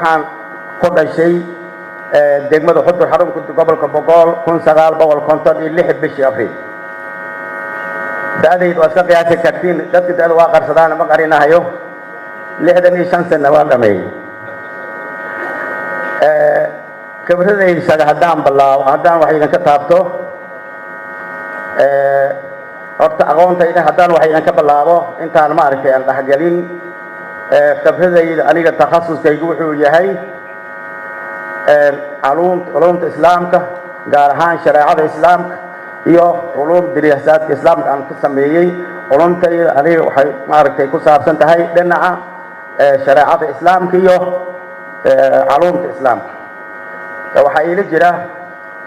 Waxaan ku dhashay degmada Xudur, xarunka gobolka Bogool, 1956 bishii Abriil. Da'daydu waa iska qiyaasi kartiin, dadka da'da waa qarsadaan, ma qarinahayo, 65 sana waa dhameeyey. Khibradaysaga haddaan bilaabo, haddaan wax idinka taabto, horta aqoontayda haddaan wax idinka bilaabo, intaan maaragtay aan dhexgelin khibradayda, aniga takhasuskaygu wuxuu yahay culumta Islaamka, gaar ahaan shareecada Islaamka iyo culum diraasaadka Islaamka aan ka sameeyey. Culumtayda aniga waxay maaragtay ku saabsan tahay dhinaca shareecada Islaamka iyo culumta Islaamka. Waxaa iila jira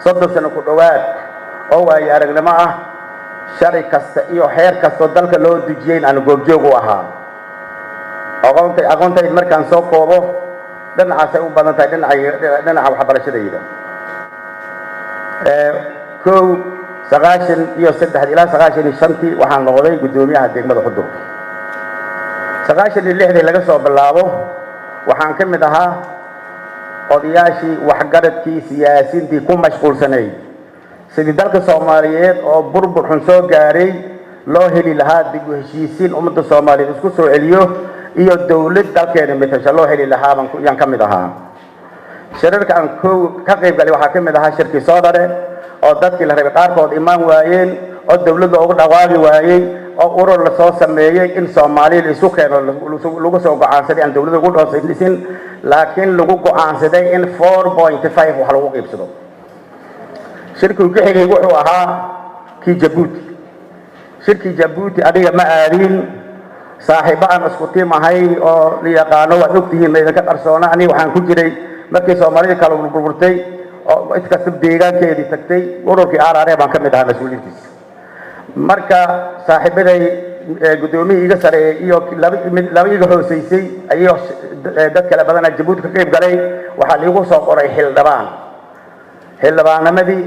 30 sano ku dhowaad oo waayo aragnimo ah, sharci kasta iyo xeer kastoo dalka loo dejiyey aan goobjoog u ahaa. Aqoontayda markaan soo koobo, dhinacaasay u badan tahay, dhinaca waxbarashadayda. Kow, 93 ilaa 95-tii waxaan noqday guddoomiyaha degmada Xudur. 96-dii laga soo bilaabo waxaan ka mid ahaa odayaashii, waxgaradkii, siyaasiintii ku mashquulsanayd sidii dalka Soomaaliyeed oo burbur xun soo gaaray loo heli lahaa dib u heshiisiin ummadda Soomaaliyeed isku soo celiyo iyo dowlad dalkeena matasha loo heli lahaa baan yaan ka mid ahaa. Shirarka aan kow ka qayb galay waxaa ka mid ahaa shirkii Soodare, oo dadkii la rabay qaarkood imaan waayeen, oo dowladda uga dhawaaqi waayey, oo urur lasoo sameeyey in Soomaaliya la isu keeno lagu soo go'aansaday, aan dowladda ugu dhoosisin, laakiin lagu go'aansaday in 4.5 wax lagu qiibsado. Shirkii ku xigay wuxuu ahaa kii Jabuuti. Shirkii Jabuuti aniga ma aadin, saaxiibo aan isku tiim ahay oo la yaqaano, waad ogtihiin, ma idinka qarsoona. Aniga waxaan ku jiray markii Soomaalida kala burburtay oo cid kasta deegaankeedii tagtay, ururkii RRA baan ka mid ahaa mas-uuliyiintiisa. Marka saaxiibaday, guddoomiyihii iga sareeyey iyo laba mid laba iga hooseysay ayuu dad kale badanaa Jabuuti ka qayb galay. Waxaa liigu soo qoray xildhibaan. Xildhibaannimadii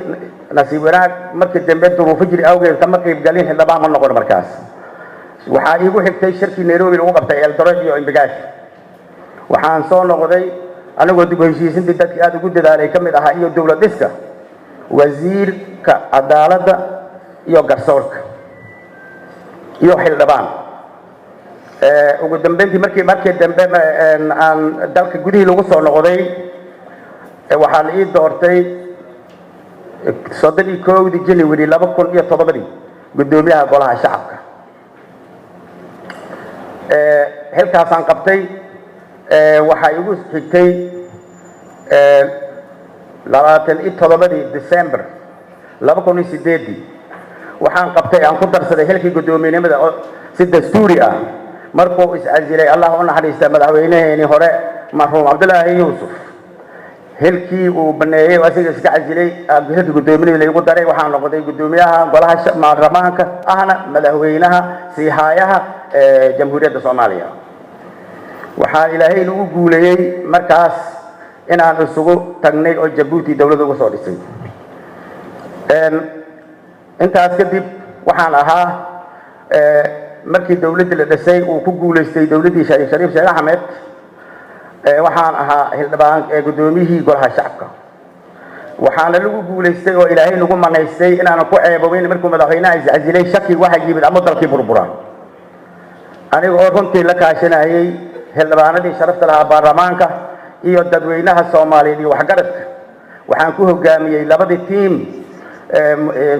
nasiib wanaag markii dambe duruufo jiri awgeed kama qayb galin, xildhibaan ma noqon. Markaas waxaa iigu xigtay shirkii Nairobi lagu qabtay, Eldoret iyo Embagathi. Waxaan soo noqday anigoo dib u heshiisintii dadkii aada ugu dadaalay ka mid ahaa iyo dowlad dhiska, wasiirka cadaaladda iyo garsoorka iyo xildhibaan. Ugu dambeyntii markii dambe aan dalka gudihii lagu soo noqday, waxaa la ii doortay 31-dii January 2007-dii guddoomiyaha Golaha Shacabka. Xilkaasaan qabtay. Waxaa igu xigtay 27-dii December 2008-dii waxaan qabtay, aan ku darsaday xilkii guddoomiyenimada oo si dastuuri ah markuu iscasilay, Allah u naxariista, madaxweynaheenii hore, marxuum Cabdulaahi Yuusuf, xilkii uu baneeyey, asiga iska casilay, xilkii guddoominihii laygu daray. Waxaan noqday guddoomiyaha golaha baarlamaanka, ahna madaxweynaha siihaayaha Jamhuuriyadda Soomaaliya. Waxaa Ilaahay nagu guuleeyey markaas inaan isugu tagnay oo Jabuuti dowladda uga soo dhisay. Intaas kadib waxaan ahaa, markii dowladdii la dhisay uu ku guulaystay dowladdii Shariif Shariif Sheekh Axmed, waxaan ahaa xildhibaan, guddoomiyihii Golaha Shacabka. Waxaana lagu guulaystay oo Ilaahay nagu manaystay inaanan ku ceeboweyn. Markuu madaxweynaha iscasilay, shaki waxa yimid ama dalkii burbura. Aniga oo runtii la kaashanayay xildhibaanadii sharafta lahaa baarlamaanka iyo dadweynaha Soomaaliyeed iyo waxgaradka, waxaan ku hogaamiyey labadii tiim,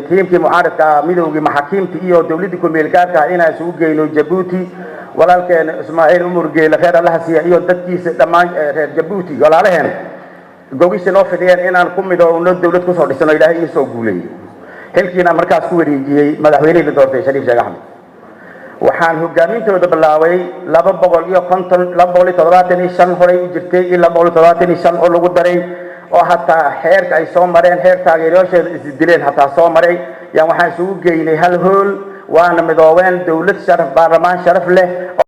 tiimkii mucaaridka ah, midowgii maxaakiimta, iyo dowladdii ku-meel gaarka ah, inaan isugu geyno Jabuuti. Walaalkeen Ismaaciil Umar Geele, kheer Allaha siiya, iyo dadkiisa dhammaan reer Jabuuti walaalaheen gogisha noo fidiyeen inaan ku midoowno, dowlad kusoo dhisano. Ilaahay ii soo guuleeyey, xilkiina markaas ku wareejiyey madaxweynihii la doortay, Shariif Sheekh Axmed. Waxaan hogaamintooda bilaabay 250, 275 horay u jirtay iyo 275 oo lagu daray, oo hataa xeerka ay soo mareen, xeer taageerayaasheeda isdileen hataa soo maray, yaan waxaan isugu geynay hal hool, waana midoobeen, dowlad sharaf, baarlamaan sharaf leh.